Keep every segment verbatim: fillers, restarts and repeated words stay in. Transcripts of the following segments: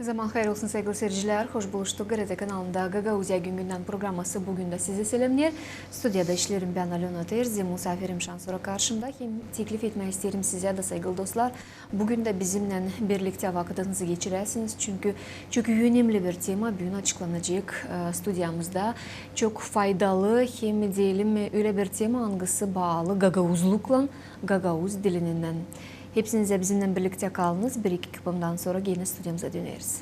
Zaman hayır olsun, saygılı seyircilär. Hoş buluştuk. GRT kanalında Gagauziya gün-gündän programası bugün dä sizi selämneer. Studiyada işleerim bän, Alöna Terzi, musafirim şansora karşımda. Hem teklif etmää isteerim sizä dä, saygılı dostlar, bugün dä bizimnän birliktä vakıdınızı geçiräsiniz, çünkü çok önemli bir tema büün açıklanacek, e, studiyamızda. Çok faydalı hem, deyelim, ölä bir tema, angısı baalı gagauzluklan, gagauz dilinnän. Hepsinizä bizimnän birliktä kalınız, bir-iki kıpımdan sora genä studiyamıza döneriz.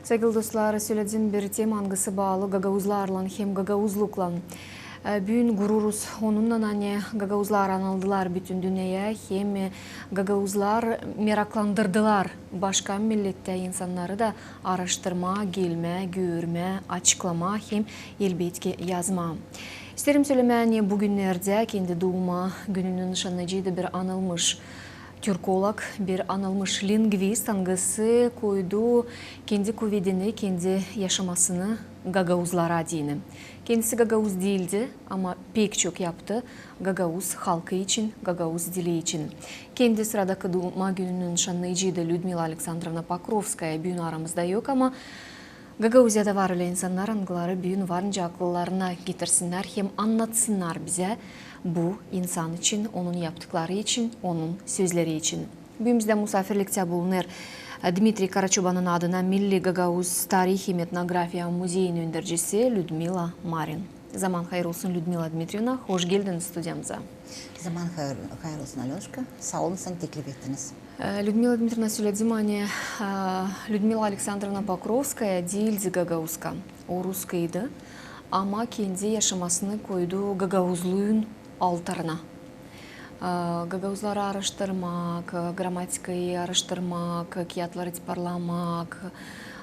Saygılı dostlar, söledim, bir tema, angısı baalı gagauzlarlan hem gagauzluklan. E, büün gururuz onunnan, ani gagauzlar anıldılar bütün dünneyä, hem, e, gagauzlar meraklandırdılar başka millettä insannarı da aaraştırmaa, gelmää, görmää, açıklamaa hem, elbetki, yazmaa. İsteerim sölemää, ani bugünnerdä kendi duuma gününü nışannayıcıydı bir anılmış türkolog, bir anılmış lingvist, angısı koydu kendi kuvedini, kendi yaşamasını gagauzlara deyni. Kendisi gagauz diildi, ama pek çok yaptı gagauz halkı için, gagauz dili için. Kendi sıradakı duuma gününü nışannayıcıydı Lüdmila Aleksandrovna Pokrovskaya, büün aramızda yok, ama Gagauziyada var ölä insannar, angıları büün var nicä akıllarına getirsinnär hem annatsınnar bizä bu insan için, onun yaptıkları için, onun sözleri için. Büün bizdä musaafirliktä bulunêr, e, Dmitriy Karaçobanın adına Milli gagauz tarih hem etnografiya muzeyin öndercisi Lüdmila Marin. Zaman hayır olsun, Lüdmila Dmitriyevna, hoş geldiniz studiyamıza. Zaman hayır, hayır olsun, Alönuşka. Saa olun, sän teklif ettiniz. E, Lüdmila Dmitriyevna, söledim, ani, e, Lüdmila Aleksandrovna Pokrovskaya diildi gagauzka, o ruskıydı, ama kendi yaşamasını koydu gagauzluun altarına. E, gagauzları aaraştırmak, e, gramatikayı aaraştırmak, e, kiyatları tiparlamak,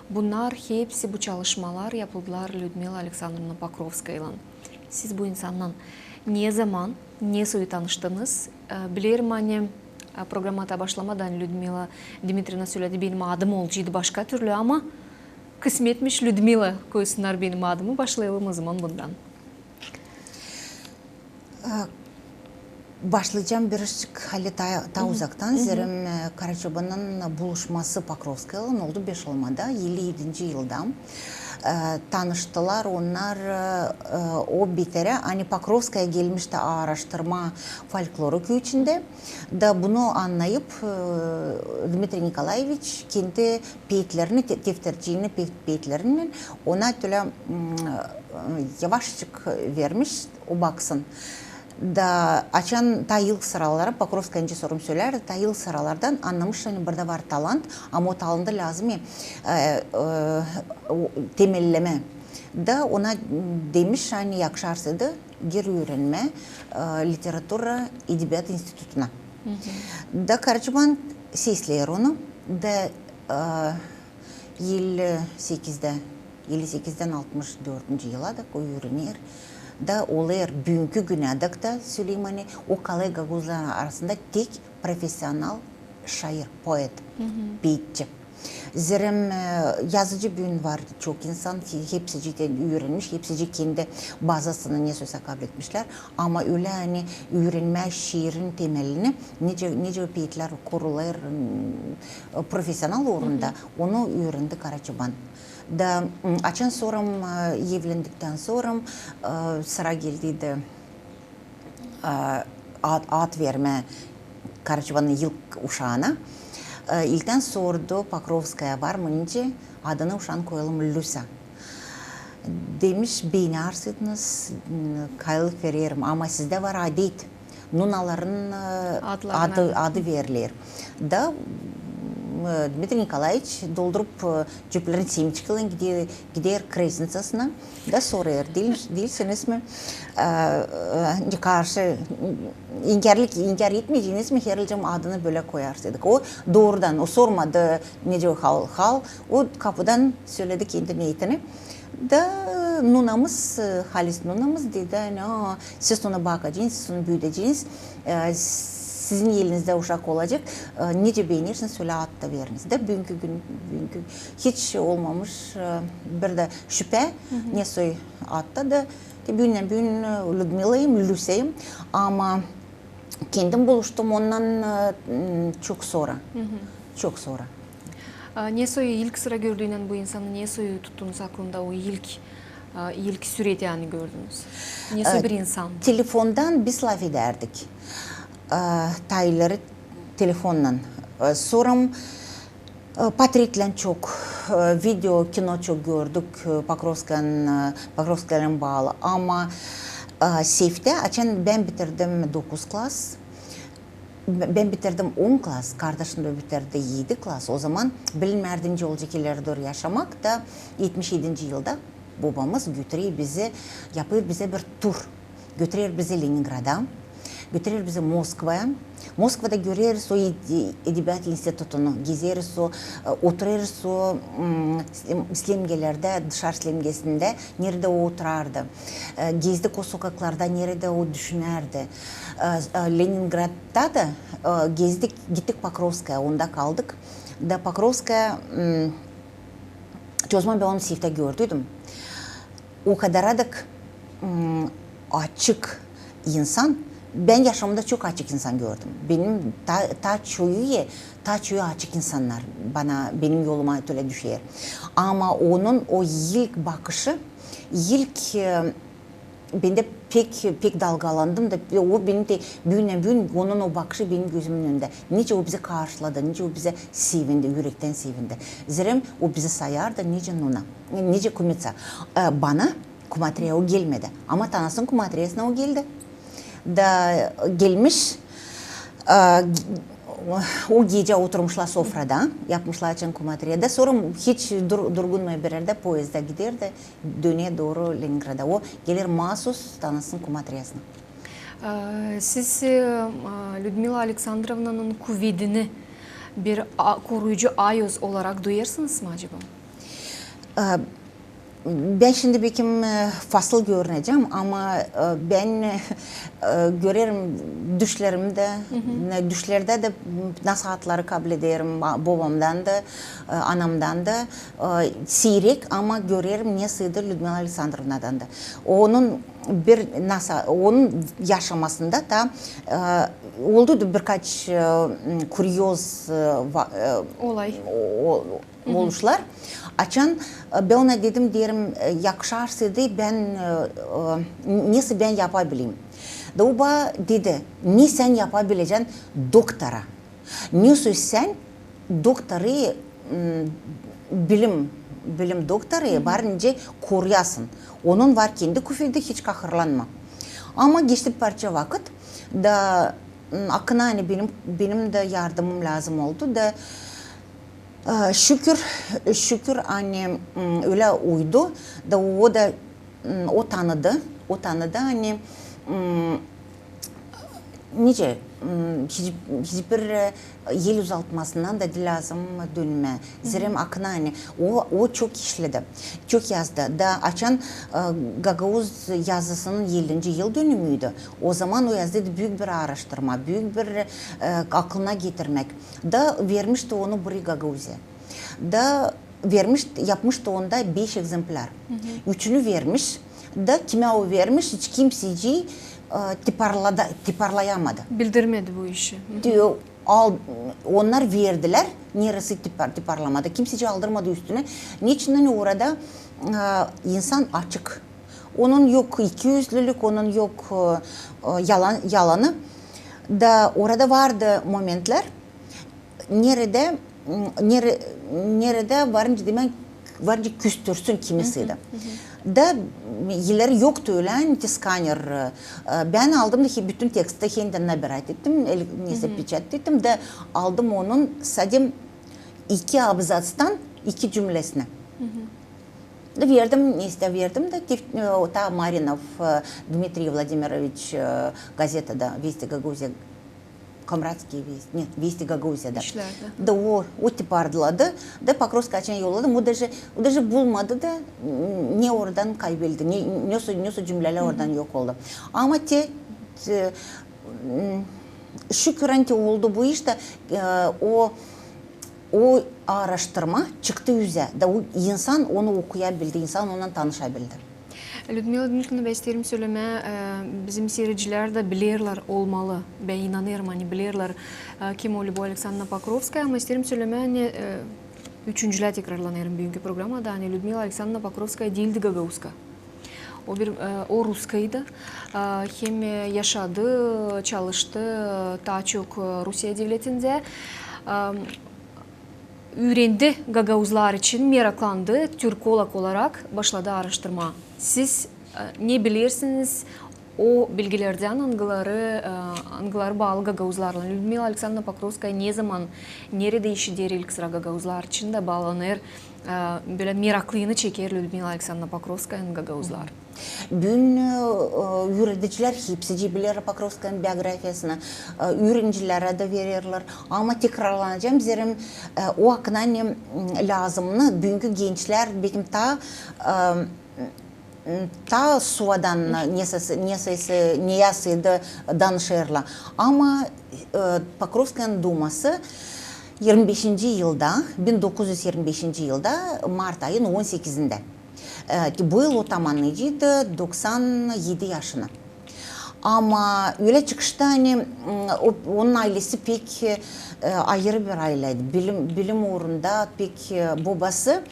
bunnar hepsi, bu çalışmalar yapıldılar Lüdmila Aleksandrovna Pokrovskaylan. Siz bu insannan ne zaman, nesoy tanıştınız? E, bilerim, ani, e, programata başlamadan Lüdmila Dmitriyevna söledi, benim adım olaceydı başka türlü, ama kısmetmiş, Lüdmila koysunnar benim adımı. Başlayalım o zaman bundan. E, Başlayacam birazcık hali taa, taa uzaktan. Zerä, e, Karaçobanın buluşması Pokrovskaylan oldu Beşalmada, elli edinci yılda. E, tanıştılar onnar, e, o biterä, ani Pokrovskaya gelmiş taa aaraştırmaa folklorun küüçündä. Da bunu annayıp, e, Dmitriy Nikolaeviç kendi peetlerini, te-, tefterçiini pe-, peetlerinin ona tölä, m, e, yavaşçık vermiş, o baksın. Da açan taa ilk sıralarda, Pokrovskaya nicä sorum sölärdi, taa ilk sıralardan annamış, ani burada var talant, ama o talantı lääzım, e, e, o, temellemä. Da ona demiş, ani yakışarsıydı geri üürenmää, e, literatura, edebiyat institutuna. Da Karaçoban sesleer onu, da, e, elli sekizdä, elli sekizdän altmış dördüncü yıla dek o üürener. Da olêr büünkü günä dek tä, söleyim, ani o kalêr gagauzların arasında tek profesional şair, poet, peetçi. Zerä, e, yazıcı büün var çok insan, he-, hepsicii üürenmiş, hepsicii kendi bazasını nesoysa kabletmişlär. Ama ölä, ani üürenmää şiirin temelini, nicä, nicä peetlär kurulêr, m, profesional uurunda, onu üürendi Karaçoban. Da, m, açan soram, e, evlendiktän soram, e, sıra geldiydi, e, ad, ad vermää Karaçobanın ilk uşaana. E, ilktän sordu, Pokrovskaya var mı nicä, adını uşaanın koyalım Lüsa. Demiş, beenärsinnız, m, kayıllık vererim, ama sizdä var adet, nunaların, e, adı, adı veriler. Da, m, Dmitriy Nikolaeviç doldurup, e, cüplerin semçiklerin gider, gider krestnicasına. Da sorêr, diil, diilsiniz mi, e, e, karşı, inkärlik, inkär etmeyeceniz mi, herliim adını bölä koyarsaydık? O doorudan, o sormadı, nicä hal, hal, o kapudan söledi kendi neetini. Da nunamız, e, halis nunamız dedi, ani, a, siz ona bakacenız, siz onu büüdeceniz, e, sizin elinizdä uşak olacek, e, nicä beenersiniz, ölä ad da veriniz. Da büünkü gün, büünkü hiç olmamış, e, bir dä şüpä, nesoy adta da Büün, büün e, Lüdmilayım, Lüseyim, ama kendim buluştum onunnan e, m, çok sora. Çok sora. A, ne soyu ilk sıra gördüünän bu insanı, ne soyu tuttunuz aklında, o ilk, a, ilk süretini gördünüz? Ne soyu bir insan? Telefondan biz lafedärdik. A, tayları telefonnan. E, Soram e, portretlän çok, e, video, kino çok gördük, e, Pokrovskaylan, e, Pokrovskaylan baalı. Ama e, seyftä, açan bän bitirdim dokuz klas, b- bän bitirdim on klas, kardaşım da bitirdi edi klas. O zaman bilinmärdi, nicä olacek ileri dooru yaşamak da, etmiş edinci yılda bobamız götürer bizi, yapêr bizä bir tur. Götürer bizi Leningrada, götürer bizi Moskvaya. Moskvada göreriz o ed- edebiyat institutunu, gezeriz o, e, oturêrız o m, slem- slemgelerdä, dışarı slemgesindä, neredä o oturardı. E, Gezdik o sokaklarda, neredä o düşünärdi. E, e, Leningradda da e, gezdik, gittik Pokrovskaya, onda kaldık. Da Pokrovskaya m, o zaman bän onu seyftä gördüydüm. O kadar adık m, açık insan. Bän yaşamımda çok açık insan gördüm. Benim ta, ta çoyu, ta çoyu açık insannar bana, benim yoluma ölä düşer. Ama onun o ilk bakışı, ilk e, bän dä pek, pek dalgalandım da, o benim dä büün, büün onun o bakışı benim gözümün önündä. Nicä o bizi karşıladı, nicä o bizä sevindi, ürektän sevindi. Zerä o bizi sayardı nicä nuna, nicä kumiţa. E, bana, kumatreyä o gelmedi. Ama Tanasın kumatresinä o geldi. Da gelmiş, e, o gecä oturmuşlar sofrada, yapmışlar açan kumatreyi. Da sora hiç dur, durgunmêêr bir erdä, poezdda gider da döner dooru Leningrada. O geler maasuz Tanasın kumatresinä. E, Siz e, Lüdmila Aleksandrovnanın kuvedini bir a- koruyucu ayöz olarak duyêrsınız mı acaba? E, Bän şindi bekim e, fasıl görünecäm, ama e, bän e, görerim düşlerimdä, e, düşlerdä dä m, nasaatları kabul ederim ba- bobamdan da, e, anamdan da, e, siirek, ama görerim ne sıydı Lüdmila Aleksandrovnadan da. Onun bir nasa, onun yaşamasında da e, oldu da birkaç e, m, kurioz e, va- e, Olay. o- o- oluşlar. Açan e, bän ona dedim, deerim, e, yakışarsıydı bän, e, e, nesoy bän yapabileyim. Da o bana dedi, ne sän yapabilecän doktora. Nesoy sän doktorayı, m, bilim, bilim doktorayı var nicä koruyasın. Onun var kendi kufedi, hiç kahırlanma. Ama geçti bir parça vakıt, da m, akına, ani benim, benim dä yardımım lääzım oldu da, e, şükür, şükür, ani m, ölä uydu da o da m, o tanıdı, o tanıdı, ani m, nicä m, hiç, hiçbir e, el uzatmasından da diil lääzım dönmää. Zerä akına, ani o, o çok işledi, çok yazdı. Da açan e, gagauz yazısının ellinci yıl dönümüydü. O zaman o yazdıydı büük bir aaraştırma, büük bir e, aklına getirmäk. Da vermişti onu burayı Gagauziyaya. Da vermiş, yapmıştı onda beş ekzemplär. Üçünü vermiş, da kimä o vermiş, hiç kimsecii e, tiparlada, tiparlayamadı. Bildirmedi bu işi. Diyor, al, onnar verdilär, neresi tipar, tiparlamadı. Kimsecii aldırmadı üstünä. Neçin ani orada e, insan açık. Onun yok ikiyüzlülük, onun yok e, e, yalan, yalanı. Da orada vardı momentlär, neredä, m, nere, neredä varınca demäk, varınca küstürsün kimisini dä. Da m, ileri yoktu ölä, ani skaner. E, bän aldım da bütün teksti hendän naberat ettim, neysä, pečat ettim da aldım onun sade iki abzatstan iki cümlesini. Da verdim, neysä, verdim da, e, o ta Marinov e, Dmitriy Vladimiroviç e, gazetada Vesti Gagauziya, Komratskiy Vesti, net, Vesti Gagauziyada işlärdi. Da o, o tiparladı. Da Pokrovskaya açan yolladım, o daje, o daje bulmadı da, m, ne oradan kaybeldi, ne, nesoy, nesoy cümlelär oradan yok oldu. Ama te, te m, şükür, ani oldu bu iş da e, o, o aaraştırma çıktı üzä. Da o insan onu okuyabildi, insan onunnan tanışabildi. Lüdmila Dmitriyevna, bän isteerim sölemää, e, bizim siiredicilär dä bilerlär olmalı. Bän inanêrım, ani bilerlär, e, kim o Lübov Aleksandrovna Pokrovskaya, ama isteerim sölemää, ani, e, üçüncülää tekrarlanêrım büünkü programada, ani Lüdmila Aleksandrovna Pokrovskaya diildi gagauzka. O bir, e, o russkaydı, e, hem, e, yaşadı, çalıştı, e, taa çok, e, Rusiya devletindä. E, üürendi gagauzlar için, meraklandı, türkolog olarak başladı aaraştırmaa. Siz, e, ne bilersiniz o bilgilerdän, angıları, e, angıları baalı gagauzlarlan? Lüdmila Aleksandrovna Pokrovskaya ne zaman, neredä işider ilk sıra gagauzlar için dä baalanêr, e, bölä meraklını çeker Lüdmila Aleksandrovna Pokrovskayanın gagauzlar? Büün, e, üüredicilär hepsicii biler Pokrovskayanın biografiyasını, e, üürenicilärä dä vererlär. Ama tekrarlanacam, zerä, e, o akına, ani, m, lääzımnı, büünkü gençlär, bekim, taa, e, m, taa suvadan nesä, nesä, neyäsä da danışêrlar. Ama, e, Pokrovskayanın duması irmi beşinci yılda, bin dokuz üz irmi beşinci yılda, mart ayın on sekizindä. E, bu yıl o tamannayaceydı doksan edi yaşını. Ama ölä çıkıştı, ani, m, o, onun aylesi pek, e, ayırı bir ayleydi. Bilim, bilim uurunda pek, e, bobası,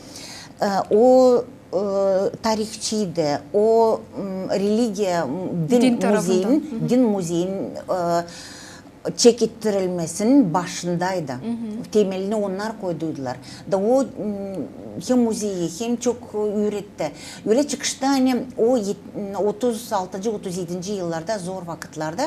e, o, e, tarihçiydi, o, m, religiya, m, din muzeyin, din muzeyin, e, çekettirilmesinin başındaydı. Temelini onnar koyduydılar. Da o, m, hem muzeyi, hem çok üüretti. Ölä çıkıştı, ani o yet-, otuz altıncı, otuz edinci yıllarda, zor vakıtlarda,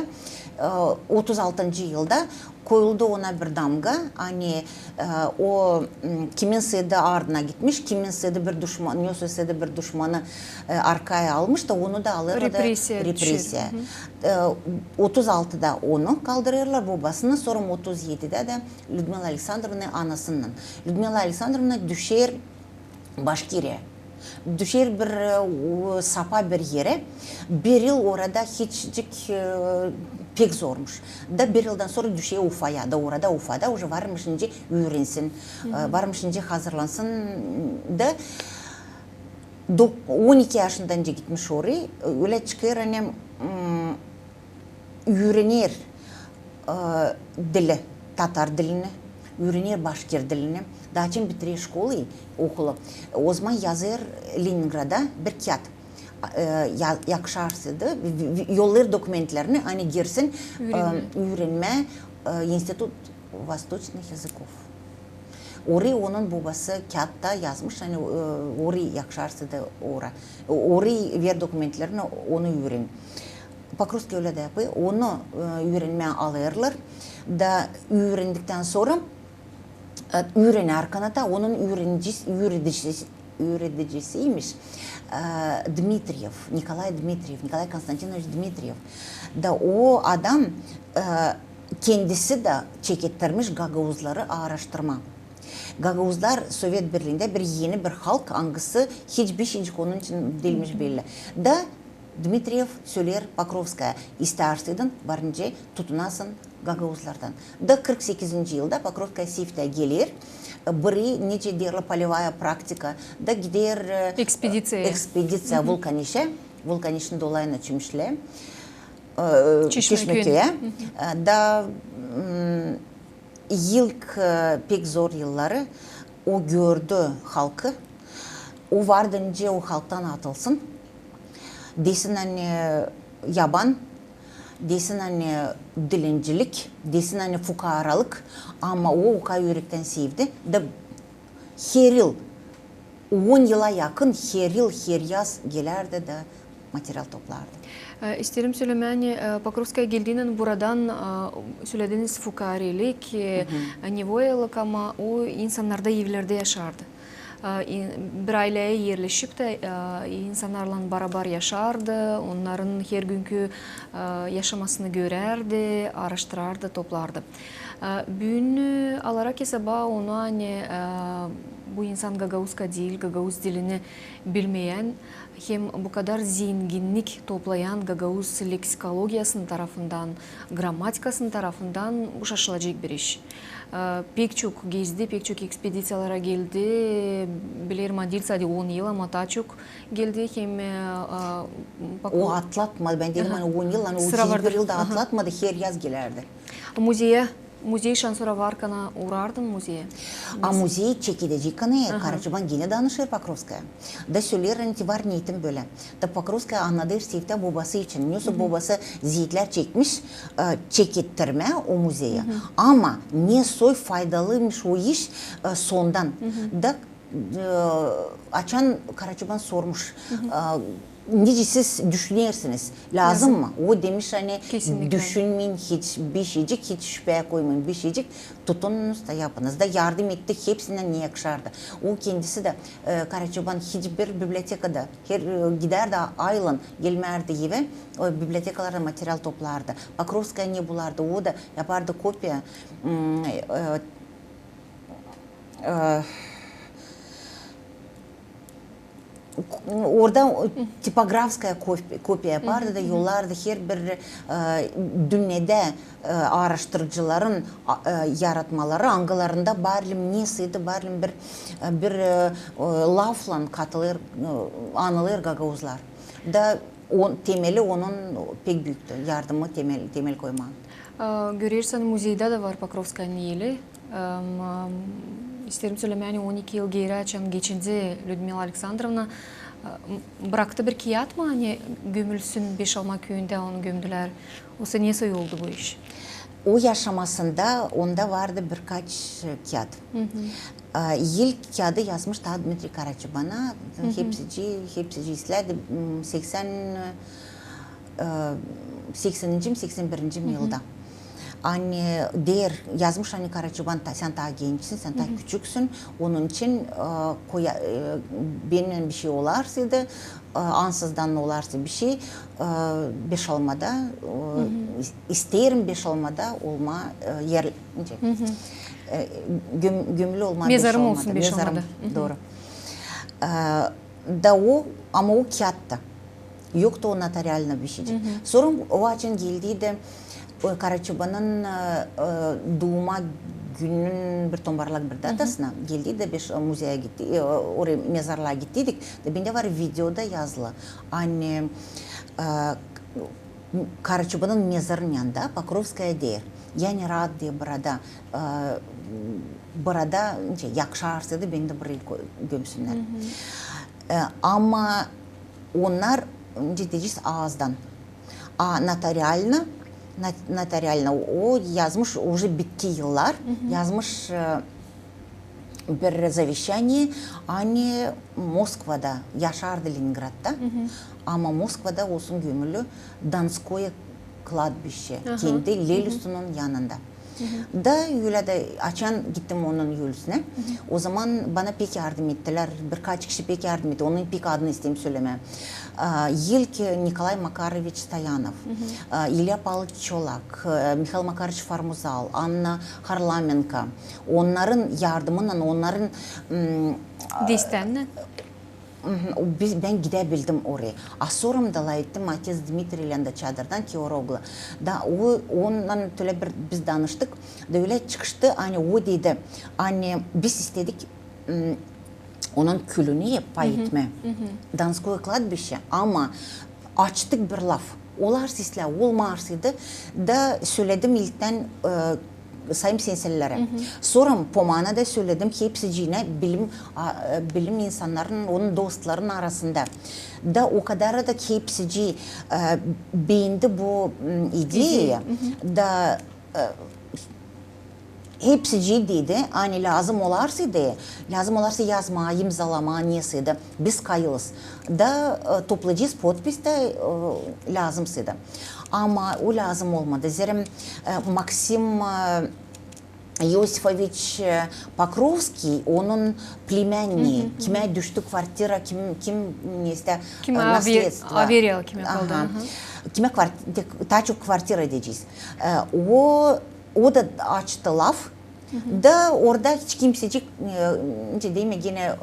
e, otuz altıncı yılda koyuldu ona bir damga, ani, e, o, m, kiminsä dä ardına gitmiş, kiminsä dä bir duşman, nesä dä bir duşmanı, e, arkaya almış da, onu da alêrlar da represiya. E, otuz altıda onu kaldırêrlar, bobasını, sora otuz edidä dä Lüdmila Aleksandrovnayı, anasınnan. Lüdmila Aleksandrovna düşer Başkiriyaya. Düşer bir, e, o, sapa bir erä. Bir yıl orada hiçcik, e, pek zormuş. Da bir yıldan sora düşer Ufaya. Da orada Ufada uje varmış nicä üürensin, e, varmış nicä hazırlansın. Da dok-, on iki yaşında nicä gitmiş orayı, ölä çıkêr, ani, m, üürener, e, dili, tatar dilini, üürener başkir dilini. Taa çim bitirer şkolayı, okulu, ozaman yazêr Leningrada bir kiyat. E, ya-, yakışarsaydı, v-, v-, yollêêr dokumentlerini, ani girsin, e, üürenmää, e, İnstitut восточных языков. Orayı onun bobası kiyatta yazmış, ani, e, orayı yakışarsaydı ora. Orayı ver dokumentlerini, onu üüren. Pokrovskaya ölä dä yapêr, onu, e, üürenmää alêrlar. Da üürendiktän sora, e, üürenär kanata, onun üürenicisi, üürenicisi, üüredicisiymiş, e, Dmitriyev, Nikolay Dmitriyev, Nikolay Konstantinoviç Dmitriyev. Da o adam, e, kendisi dä çekettirmiş gagauzları aaraştırmaa. Gagauzlar Sovet Birliindä bir eni bir halk, angısı hiç bir şeycik onun için diilmiş belli. Da Dmitriyev söleer Pokrovskaya: istärseydiň, var nicä tutunasın gagauzlardan. Da kırk sekizinci yılda Pokrovskaya Siftä geler, biri, nicä deerlär, polovaya praktika, da gider, e, ekspediţiya, ekspediţiya Vulkanişä, Vulkanişin dolayına Çümüşlää, e, Çeşmeköyä. E, da, m, ilk, e, pek zor yılları o gördü halkı. O vardı nicä o halktan atılsın. Desin, ani yaban, desin, ani dilencilik, desin, ani fukaralık, ama o, o kadar ürektän sevdi. Da her yıl, on yıla yakın her yıl, her yaz gelärdi da material toplardı. E, isteerim sölemää, ani, e, Pokrovskaya geldiynän buradan, e, sölediniz fukarelik, e, nevoyalık, ama o insannarda evlerdä yaşardı. E, in-, bir ayleyä erleşip tä, e, insannarlan barabar yaşardı, onnarın hergünkü, e, yaşamasını görärdi, aaraştırardı, toplardı. E, büün, e, alarak esaba onu, ani, e, bu insan gagauzka diil, gagauz dilini bilmeyän, hem bu kadar zenginnik toplayan gagauz leksikologiyasının tarafından, grammatikasının tarafından bu şaşılacek bir iş. E, pek çok gezdi, pek çok ekspediţiyalara geldi, bilerim, diil sade on yıl, ama taa çok geldi hem, e, e, bak, o atlatmadı. Bän deerim, ani on yıl, ani o sıra vardı. Bir yıl da atlatmadı, her yaz gelärdi. Muzeye, muzey şansora varkan uurardın muzeye? A muzey çekecek, ani Karaçoban genä danışêr Pokrovskaya. Da söleer, ani var neetim bölä. Da Pokrovskaya annadêr seftä bobası için. Nesoy bobası zeetlär çekmiş, e, çekettirmää o muzeyi. Ama nesoy faydalıymış o iş, e, sondan. Da e, açan Karaçoban sormuş, e, nicä siz düşünersiniz, lääzım mı? O demiş, ani düşünmeyin hiç bişeycik, hiç şüpää koymayın bişeycik, tutununuz da yapınız. Da yardım etti hepsinä, ne yakışardı. O kendisi dä, e, Karaçoban hiçbir bibliotekada, her, e, gidärdi aylan, gelmärdi evä, o bibliotekalardan material toplardı. Pokrovskaya ne bulardı, o da yapardı kopiya, m, e, e, orada tipografskaya kopiya yapardı da yollardı her bir, e, dünnedä, e, aaraştırıcıların, a, e, yaratmaları, angılarında barlim nesiydi, barlim bir, e, bir, e, e, laflan katılêr, e, anılêr gagauzlar. Da temeli onun pek büüktü, yardımı temel, temel koymaa. E, görersän, muzeydä dä var Pokrovskayanın eli. Em, em, isteerim sölemää, ani on iki yıl geeri, açan geçindi Lüdmila Aleksandrovna, e, m-, braktı bir kiyat mı, ani gömülsün Beşalma küüyündä, onu gömdülär. Osa nesoy oldu bu iş? O yaşamasında onda vardı birkaç, e, kiyat. E, ilk kiyadı yazmış taa Dmitriy Karaçobana, hepsicii, hepsicii islää, m, seksän, e, sekseninci mi, seksän birinci mi yılda. Ani deer, yazmış, ani Karaçoban, ta-, sän taa gençsin, sän taa küçüksün, onun için, e, koya-, e, bennän bişey olarsaydı, e, ansızdan olarsa bişey, e, Beşalmada, e, is-, isteerim Beşalmada olmaa, e, yer-, nicä, e, göm-, gömülü olmaa Beşalmada. Mezarım olsun Beşalmada. Mezarım, dooru. E, da o, ama o kiyatta. Yoktu o notariyalnı bişeycik. Sora o açan geldiydi, o Karaçobanın, e, e, duuma gününün bir tombarlak bir datasına geldiydi, bir, e, muzeyä gitti, e, oraya mezarlıa gittiydik. Da bendä var videoda yazılı. Ani, e, Karaçobanın mezarının yanında Pokrovskaya deer: "Я не рад", deer, "burada, e, burada, nicä, yakışarsaydı, beni dä burayı ko-, gömsünnär". E, ama onnar, nicä deyecez, aazdan. A notariyalnı, not-, notariyalnı o yazmış, уже bitki yıllar, yazmış, e, bir завещание, ani Moskvada, yaşardı Leningradta, ama Moskvada olsun gömülü Donskoye kladbiще, kendi Lelüsünün yanında. Da ölä dä, açan gittim onun ölüsünä, ozaman bana pek yardım ettilär, birkaç kişi pek yardım etti, onun pek adını isteerim sölemää. A, ilk Nikolay Makaroviç Stoyanov, a, İlya Pavloviç Çolak, e, Mihail Makaroviç Formuzal, Anna Harlamenko, onnarın yardımınnan, onnarın, m, desteennän. Biz, bän gidäbildim oraya. A sora da lafettim otec Dmitriylän dä çadırdan, Keoroglu. Da o, onunnan tölä bir biz danıştık. Da ölä çıkıştı, ani o dedi, ani biz istedik, m, onun külünü pay etmää Donskoye kladbiще, ama açtık bir laf. Olarsa islää, olmarsaydı, da söledim ilktän, e, sayım sensellerä. Sora Pomanada söledim hepsiciinä, bilim, a, e, bilim insannarının, onun dostların arasında. Da o kadar da hepsicii, e, beendi bu, m, ideyayı. Da, e, hepsicii dedi, ani lääzım olarsa, dedi, lääzım olarsa yazmaa, imzalamaa, nesä dä, biz kayılız. Da, e, toplayacez potpis dä, e, lääzımsa dä. Ama o lääzım olmadı. Zerä, e, Maksim, e, İosifoviç, e, Pokrovskiy, onun plemänniyi, kimä düştü kvartira, kim, kim, nesä dä, kimä, e, nasledstvo. Averiya kimä kaldı. Kimä kvart-, taa çok kvartira deyecez. E, o O da açtı laf. Da orada hiç kimsecik, e, nicä deyim, genä,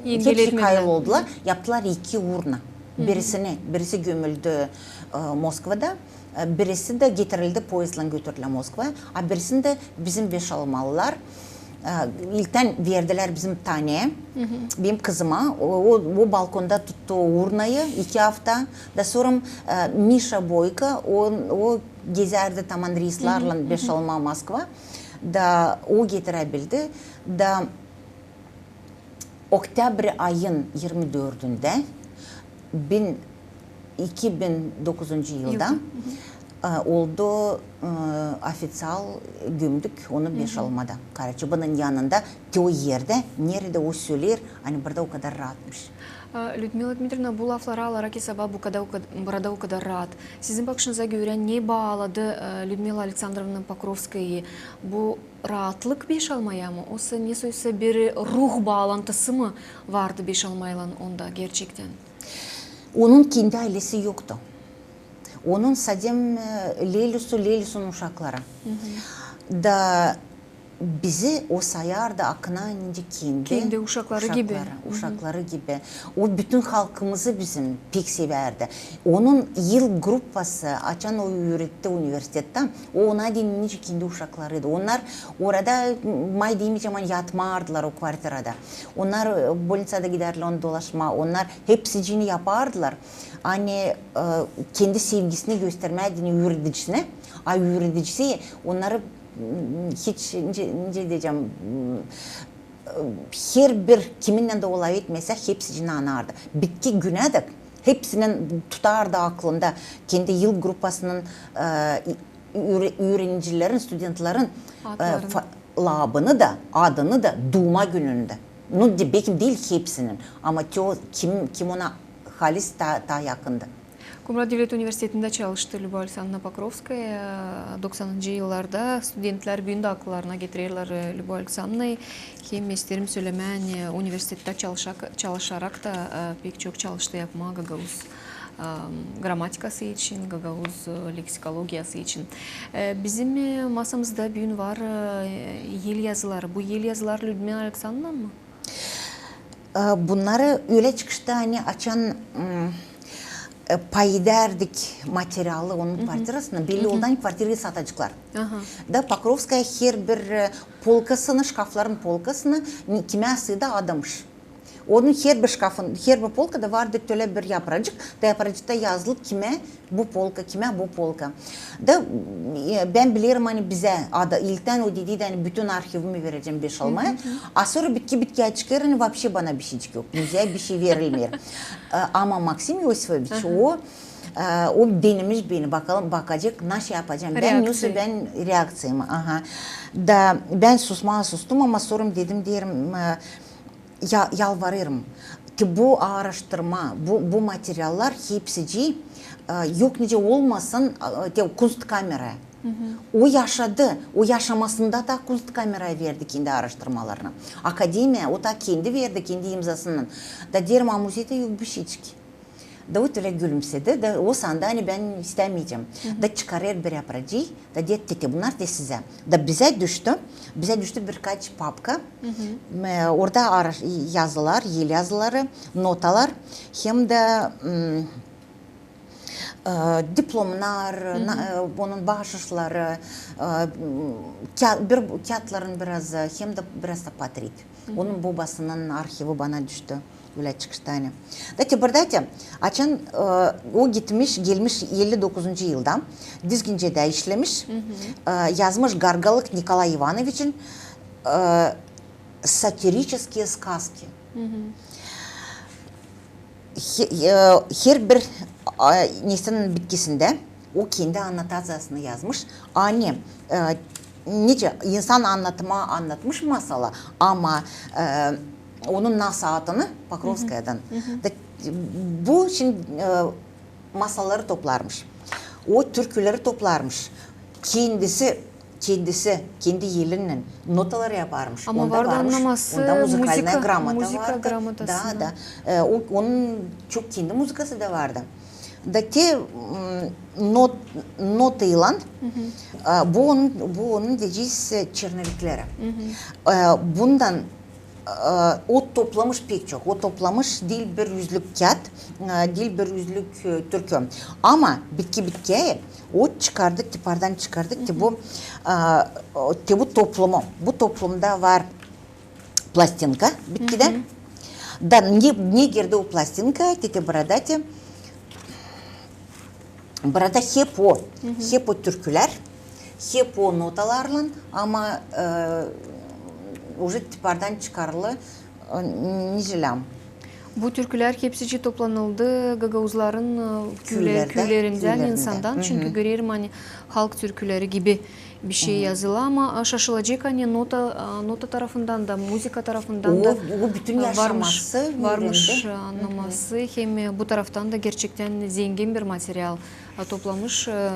e, hiç kayıl oldular. Yaptılar iki urna. Birisini, birisi gömüldü, e, Moskvada, e, birisi dä getirildi, poezdlan götürdülär Moskvaya, a birisini dä bizim Beşalmalılar, e, ilktän verdilär bizim Taneyä, benim kızıma. O, o, o balkonda tuttu urnayı iki afta. Da sora, e, Mişa Boyko, o, o gezärdi taman reyslarlan Beşalma Moskva. Da o getiräbildi. Da oktäbr ayın irmi dördündä bin, iki bin dokuzuncu yılda, e, oldu, e, ofiţial gömdük onu Beşalmada, Karaçobanın yanında, te o erdä, neredä o söleer, ani burada o kadar raatmış. E, Lüdmila Dmitriyevna, bu lafları alarak esaba, bu kadar, o kad-, burada o kadar raat. Sizin bakışınıza görä, ne baaladı, e, Lüdmila Aleksandrovna Pokrovskayayı bu raatlık Beşalmaya mı? Osa nesoysa bir ruh baalantısı mı vardı Beşalmaylan onda gerçektän? Onun kendi aylesi yoktu. Onun sadä, e, Lelüsu, Lelüsunun uşakları. Da bizi o sayardı akına nicä kendi, kendi uşakları gibi. Uşakları gibi. O bütün halkımızı bizim pek sevärdi. Onun yıl gruppası, açan o üüretti universitettä, o ona deyni nicä kendi uşaklarıydı. Onnar orada, may deyim, hiç zaman yatmardılar o kvartirada. Onnar, e, bolniţada gidärdilär onu dolaşmaa. Onnar hepsicini yapardılar. Ani, e, kendi sevgisini göstermää deyni üüredicisini, a üüredicisi onnarı, m, hiç, nicä, nicä deyecäm, m, e, herbir kiminnän dä o lafetmesä, hepsicini anardı. Bitki günä dek hepsinin tutardı aklında kendi yıl gruppasının, e, üüre-, üürenicilerin, studentlerin, e, fa-, labını da, adını da duuma gününü dä. Nu, de, bekim diil hepsinin, ama te o, kim, kim ona halis taa, taa yakındı. Kumrat devlet universitetindä çalıştı Lüba Aleksandrovna Pokrovskaya. Doksanıncı yıllarda studentlär büün dä akıllarına getirerlär, e, Lüba Aleksandrovnayı. Hem isteerim sölemää, ani universitettä çalışak-, çalışarak ta, e, pek çok çalıştı yapmaa gagauz, e, grammatikası için, gagauz, e, leksikologiyası için. E, bizim, e, masamızda büün var, e, el yazıları. Bu el yazıları Lüdmila Aleksandrovnanın mı? E, bunnarı ölä çıkıştı, ani açan, m, e, payedärdik materialı onun kvartirasına, belli oldu, ani kvartirayı sataceklar. Da Pokrovskaya herbir, e, polkasını, şkafların polkasını, ni-, kimä asıydı, adamış. Onun herbir şkafın, herbir polkada vardı tölä bir yapracık, da yapracıkta yazılı kimä bu polka, kimä bu polka. Da, e, bän bilerim, ani bizä, ada, ilktän o dediydi, ani bütün arhivimi verecäm Beşalmaya. A sora bitki-bitki açıkêr, ani vapşe bana bişeycik yok. Müzeä bişey verilmeer. E, ama Maksim İosifoviç, o, e, o denemiş beni, bakalım, bakacek, nasıl yapacam. Bän, nasıl bän reakţiyamı. Aha. Da bän susmaa sustum, ama sora dedim, deerim, e, ya-, yalvarêrım ki bu aaraştırma, bu, bu materiallar hepsicii, e, yok nicä olmasın, e, te Kunstkamera. O yaşadı, o yaşamasında ta Kunstkameraya verdi kendi aaraştırmalarını. Akademiya, o ta kendi verdi, kendi imzasınnan. Da deerim, a muzeyda yok bişeycik. Da o tölä gülümsedi, da o sandı, ani bän istämeyecäm. Da çıkarêr bir yapracıı, da deer, tete, bunnar te sizä. Da bizä düştü, bizä düştü birkaç papka. M, e, orada aaraş-, yazılar, el yazıları, notalar, hem dä, m, e, diplomnar, na-, e, onun baaşışları, e, m, kâ-, bir, kâatların birazı, hem dä biraz da portret. Onun bobasının arhivi bana düştü. Ölä çıkıştı, ani. Da te burada te, açan, e, o gitmiş, gelmiş elli dokuzuncu yılda, Dizgincedä işlemiş, e, yazmış Gargalık Nikolay İvanoviçin, e, «Сатирические сказки». He-, e, herbir, e, neştänin bitkisindä o kendi annotaţiyasını yazmış. Ani, e, nicä insan annatmaa annatmış masalı, ama, e, onun nasıl adını Pokrovskayadan. Da bu şindi, e, masalları toplarmış. O türküleri toplarmış. Kendisi, kendisi, kendi elinnän notaları yaparmış. Ama onda vardı varmış, annaması, onda muzıkalnaya gramota vardı. Da, da. E, o, onun çok kendi muzıkası da vardı. Da te, m, not, notaylan, e, bu onun, bu onun deyecez, e, çernovikleri. E, bundan, e, o toplamış pek çok, o toplamış diil bir üzlük kiyat, e, diil bir üzlük, e, türkü. Ama bitki bitkiyä, o çıkardık, tipardan çıkardık, te bu, e, o, te bu toplumu. Bu toplumda var plastinka bitkidä. Da ne, ne girdi o plastinka, te, te burada, te, burada hep o, hep o türkülär, hep o notalarlan, ama, e, uje tipardan çıkarılı, e, nicä lääm. Bu türkülär hepsicii toplanıldı gagauzların, e, küüle-, küülerindän, insandan. Çünkü görerim, ani halk türküleri gibi bir şey yazılı, ama, e, şaşılacek, ani nota, e, nota tarafından da, muzıka tarafından da, o bütün, e, varmış, yaşaması, varmış, e, annaması, hem, e, bu taraftan da gerçektän zengin bir material, e, toplamış. E,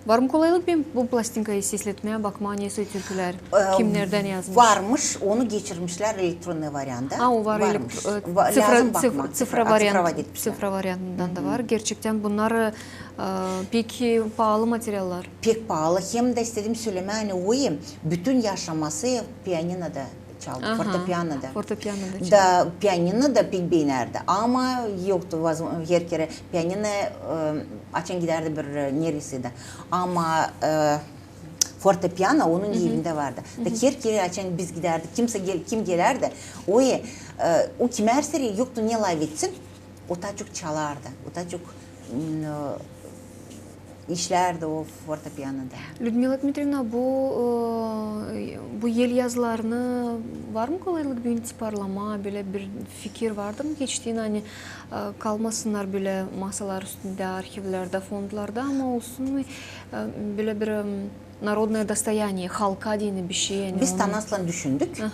var mı kolaylık bu plastinkayı sesletmää, bakmaa, nesoy türkülär, kimnerdän yazmış? Varmış, onu geçirmişlär elektronnıy varianta. A, o var. Varmış. Elektro-, e, lääzım bakmaa. Sıfra variant-, sıfra variantından da var. Gerçektän bunnar, e, pek paalı materiallar. Pek paalı. Hem dä istedim sölemää, ani o bütün yaşaması pianinoda çaldı, fortepianoda. Fortepianoda çaldı. Da pianino da pek beenärdi. Ama yoktu, vazm-, her kerä pianino, e, açan gidärdi bir, e, neresä dä. Ama, e, fortepiano onun evindä vardı. Da her kerä açan biz gidärdik, kimsä gel-, kim gelärdi, o, e, o kimär seri yoktu ne lafetsin, o taa çok çalardı, o taa çok, m, e, işlärdi o fortepianoda. Lüdmila Dmitriyevna, bu, e, bu el yazılarını var mı kolaylık büün tiparlamaa, bölä bir fikir vardı mı geçtiinä, ani, e, kalmasınnar bölä masalar üstündä, arhivlerdä, fondlarda, ama olsun, e, bölä bir, e, narodnoe dostoyaniye, halka deyni bir şey, ani. Biz Tanaslan düşündük. E,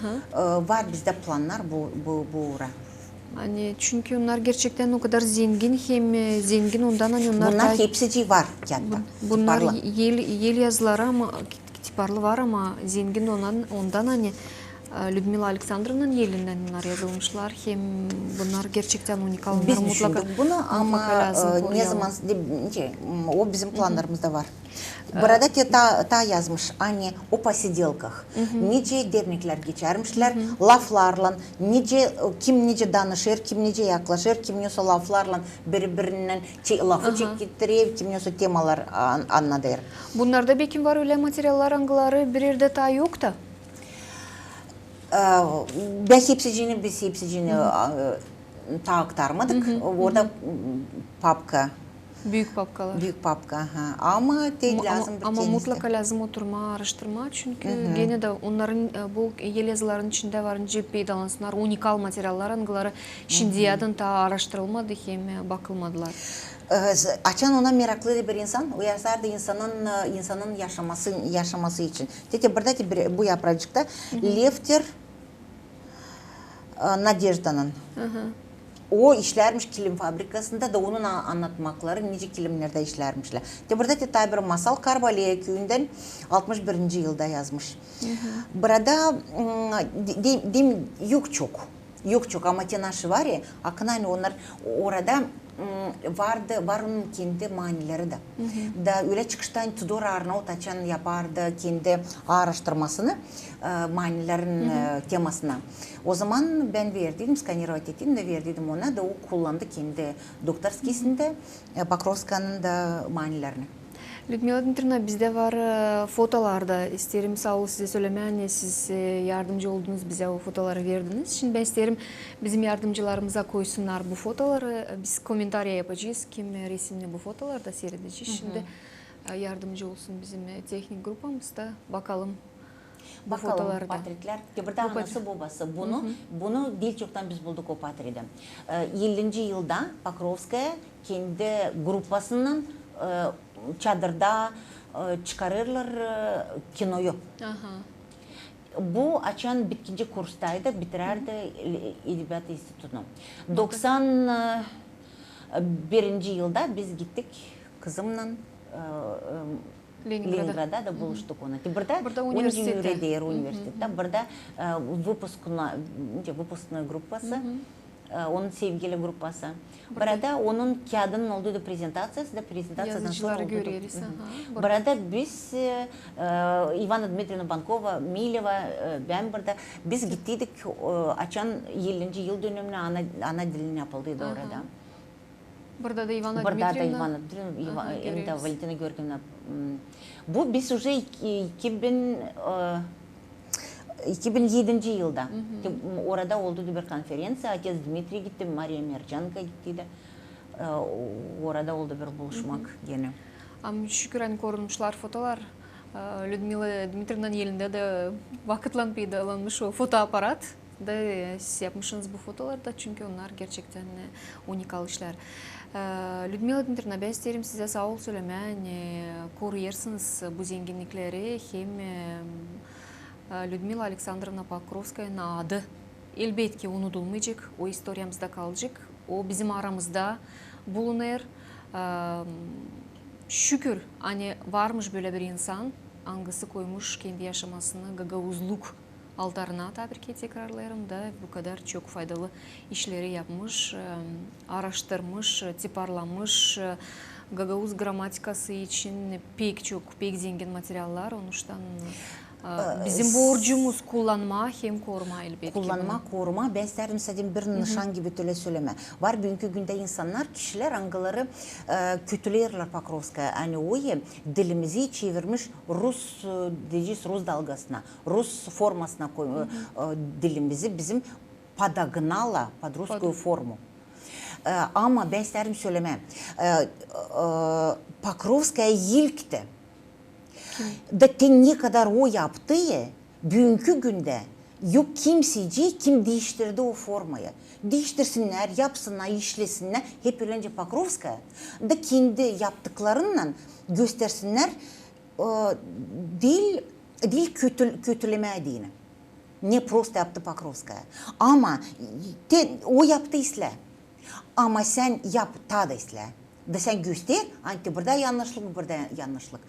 var bizdä plannar bu, bu, bu uura. Ani, çünkü onnar gerçektän o kadar zengin, hem, e, zengin ondan, ani onnar... Bunnar hepsicii var kiyatta. Bunnar el, el yazıları, ama tiparlı var, ama zengin ondan, ondan, ani, e, Lüdmila Aleksandrovnanın elindän bunnar yazılmışlar, hem bunnar gerçektän unikal. Biz düşündük bunu, ama, e, ne zaman, de, şey, m, o bizim plannarımızda var. Burada te taa, taa yazmış, ani o posidelkah. Nicä derneklär geçärmişlär, laflarlan, nicä, e, kim nicä danışêr, kim nicä yaklaşêr, kim nesoy laflarlan biri-birindän lafı çekettirer, kim nesoy temalar an-, annadêr. Bunnarda bekim var ölä materiallar, angıları bir erdä taa yok ta. E, bän hepsicini, biz hepsicini, e, taa aktarmadık. Orada, m, papka. Büük papkalar. Büük papka, aha. Ama te lääzım bir... Ama mutlaka lääzım oturmaa, aaraştırmaa, çünkü genä dä onnarın, e, bu el yazıların içindä var, nicä peydalansınnar unikal materiallar, angıları şindiyädän taa aaraştırılmadı hem, e, bakılmadılar. E, açan ona meraklı bir insan, o yazar da insanın, e, insanın yaşaması, yaşaması için. Te, te burada te bir, bu yapracıkta lefter, e, Nadejdanın. O işlärmiş kilim fabrikasında da onun a-, annatmakları, nicä kilimnerdä işlärmişlär. Te burada te taa bir masal Karbaleya küüyündän altmış birinci yılda yazmış. Burada, m, de, de, de, yok çok. Yok çok, ama te naşı var ya, akın ani onnar orada, m, vardı, var onun kendi manileri dä. Da ölä çıkıştı, ani Tudor Arnaut açan yapardı kendi aaraştırmasını, e, manilerin, e, temasına. O zaman bän verdiydim, skanirovat ettiydim da verdiydim ona, da o kullandı kendi doktorskisindä, e, Pokrovskanın da manilerini. Lüdmila Dmitriyevna, bizdä var, e, fotolar da. İsteerim saa ol sizä sölemää, ani siz, e, yardımcı oldunuz, bizä o fotoları verdiniz. Şindi bän isteerim bizim yardımcılarımıza koysunnar bu fotoları. E, biz komentariya yapacez, kim, e, resimni bu fotolarda siiredecez. Şindi, e, yardımcı olsun bizim, e, tehnik grupamız da. Bakalım. Bakalım, fotolarda. Portretlär. Te burada anası, bobası. Bunu, bunu diil çoktan biz bulduk o portreti. E, ellinci yılda Pokrovskaya kendi grupasınnan, e, çadırda, e, çıkarêrlar, e, kinoyu. Bu açan bitkinci kurstaydı, bitirärdi e-, edebiyat institutunu. Doksan birinci yılda biz gittik kızımnan, e, e, Leningrada. Leningrada da buluştuk ona. Te burada, burada universitetä. Universitetä. Burada, e, выпускной, выпускной grupası. e, onun sevgili gruppası. Burada onun kiyadının oldu da prezentaţiyası da prezentaţiyadan sora oldu da. Burada biz, e, e, İvana Dmitrievna Bankova, Mileva, e, bän burada. Biz gittiydik, e, açan ellinci yıl dönümünä ana, ana dilin yapıldıydı orada. Burada da İvana Dmitrievna. Burada da İvana Dmitrievna, hem dä Valentina Georgievna. Bu biz uje iki bin, e, iki bin edinci yılda. Orada oldu da bir konferenţiya, otets Dmitriy gitti, Mariya Merçenko gitti dä. E, orada oldu bir buluşmak genä. Ama şükür, ani korunmuşlar fotolar. E, Lüdmila Dmitrievnanın elindä dä vakıtlan peydalanmış o fotoaparat. Da, e, siz yapmışınız bu fotoları da, çünkü onnar gerçektän, e, unikal işlär. E, Lüdmila Dmitrievna, bän isteerim sizä saa ol sölemää, ani koruyêrsınız bu zenginnikleri, hem, e, e, Lüdmila Aleksandrovna Pokrovskayanın adı, elbetki, unudulmayacek o istoriyamızda kalacek, o bizim aramızda bulunêr. E, şükür, ani varmış bölä bir insan, angısı koymuş kendi yaşamasını gagauzluk altarına, taa bir kerä tekrarlêêrım da, bu kadar çok faydalı işleri yapmış, e, aaraştırmış, e, tiparlamış, e, gagauz grammatikası için pek çok, pek zengin materiallar, onuştan, e, bizim borcumuz kullanmaa hem korumaa, elbetki. Kullanmaa, korumaa. Bän isteerim sade bir nışan gibi tölä sölemää. Var büünkü gündä insannar, kişilär, angıları, e, kötüleerlär Pokrovskaya, ani o, e, dilimizi çevirmiş rus, e, deyecez, rus dalgasına, rus formasına koy, e, dilimizi, bizim подогнала под русскую форму. E, ama bän isteerim sölemää, e, e, Pokrovskaya ilk tä. Da te ne kadar o yaptı, e, büünkü gündä yok kimsecii, kim diiştirdi o formayı. Diiştirsinnär, yapsınnar, işlesinnär, hep ölecä Pokrovskaya. Da kendi yaptıklarınnan göstersinnär, e, diil, diil kötü-, kötülemää deyni. Ne prosto yaptı Pokrovskaya. Ama te, o yaptı islää. Ama sän yap taa da islää. Da sän göster, ani te burada yannışlık, burada yannışlık.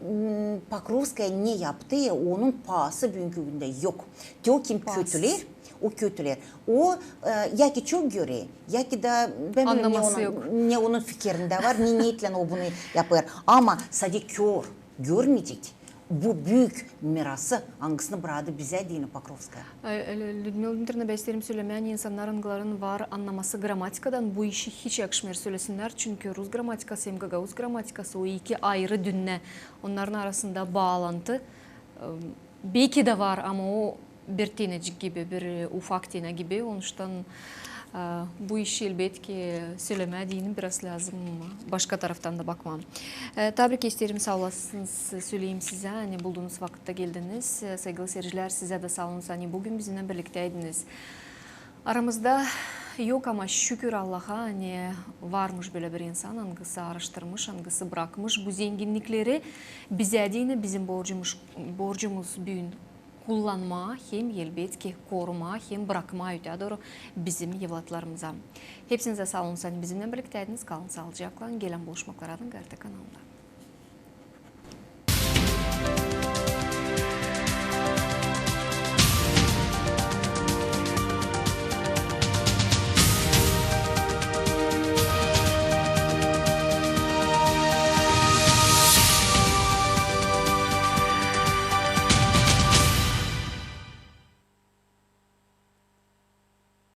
M, Pokrovskaya ne yaptı, onun paası büünkü gündä yok. Te o kim kötüleer, o kötüleer. O, e, ya ki çok görer, ya ki da bän bilmeerim, ne onun fikirindä var, ne niyetlän o bunu yapêr. Ama sade kör, görmeyecek bu büük mirası, angısını braktı bizä deyni Pokrovskaya. E, e, Lüdmila Dmitrievna, bän isteerim sölemää, ani insannar, angıların var annaması grammatikadan, bu işi hiç yakışmêêr sölesinnär, çünkü rus grammatikası hem gagauz grammatikası, o iki ayrı dünnä, onnarın arasında baalantı, e, beki dä var, ama o bir tenecik gibi, bir, e, ufak tenä gibi. Onuştan, e, bu işi, elbetki, sölemää deyni biraz lääzım başka taraftan da bakmaa. E, taa bir kerä isteerim saa olasınız söleyim sizä, ani buldunuz vakıt da geldiniz. E, saygılı siiredicilär, sizä dä saa olun, ani bugün bizimnän birliktäydiniz. Aramızda yok, ama şükür Allaha, ani varmış bölä bir insan, angısı aaraştırmış, angısı brakmış bu zenginnikleri bizä deyni, bizim borcumuz, borcumuz büün kullanmaa hem, elbetki, korumaa hem brakmaa öteyä dooru bizim evlatlarımıza. Hepsinizä saa olun, ani bizimnän birliktäydiniz. Kalın saalıcaklan. Gelän buluşmaklara Adın Karta kanalında.